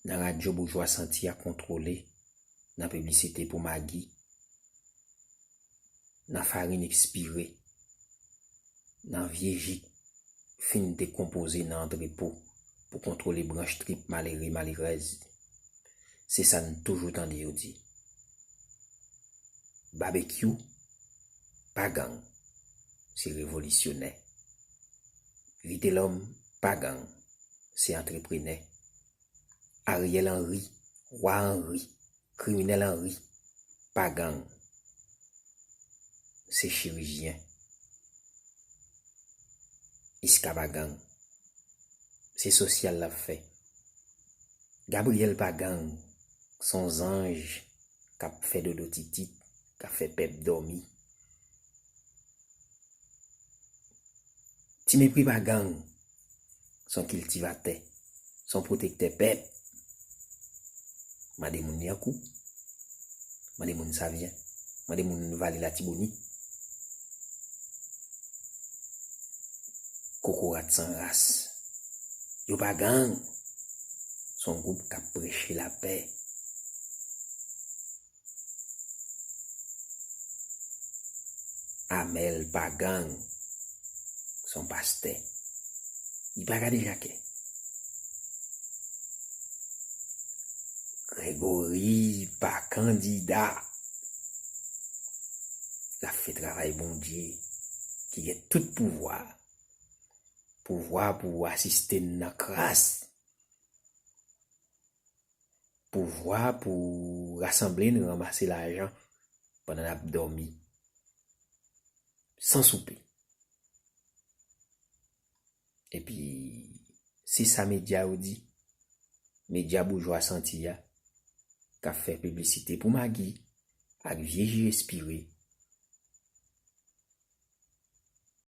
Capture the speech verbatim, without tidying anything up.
nan radyo boujwa santi a kontwole, nan piblisite pou magi, nan farin ekspire, nan vye ji fin dekonpoze nan antrepo pou kontwole branch trip malere, malerèz. Se sa n toujou tande yo di. Babekyou pa gang, se revolisyonè. Vitelòm pa gang, se antreprenè. Ariel Henry, wa Henry, kriminèl Henry, pa gang, se chirijyen. Iska pa gang, se sosyal l ap fè. Gabriel pa gang, se yon zanj k ap fè dodo titit, k ap fè pèp dòmi. Ti Mepri pa gang, se yon kiltivatè, se yon pwotektè pèp. Mande moun Lyankou, mande moun Savyen, mande moun Vale Latibonit. Kokorat san ras. Yo pa gang. Se yon gwoup k ap preche lapè. Amèl pa gang. Se yon pastè. Li pa gade jakè. Gregory pa kandida. L ap fè travay Bondye ki gen tout pouvwa. Pouvwa pou asiste n nan kras. Pouvwa pou rasanble n, ranmase lajan pandan n ap dòmi. San soupe. Epi, se sa medya yo di. Medya boujwa santi a, k ap fè piblisite pou magi ak vye ji espire,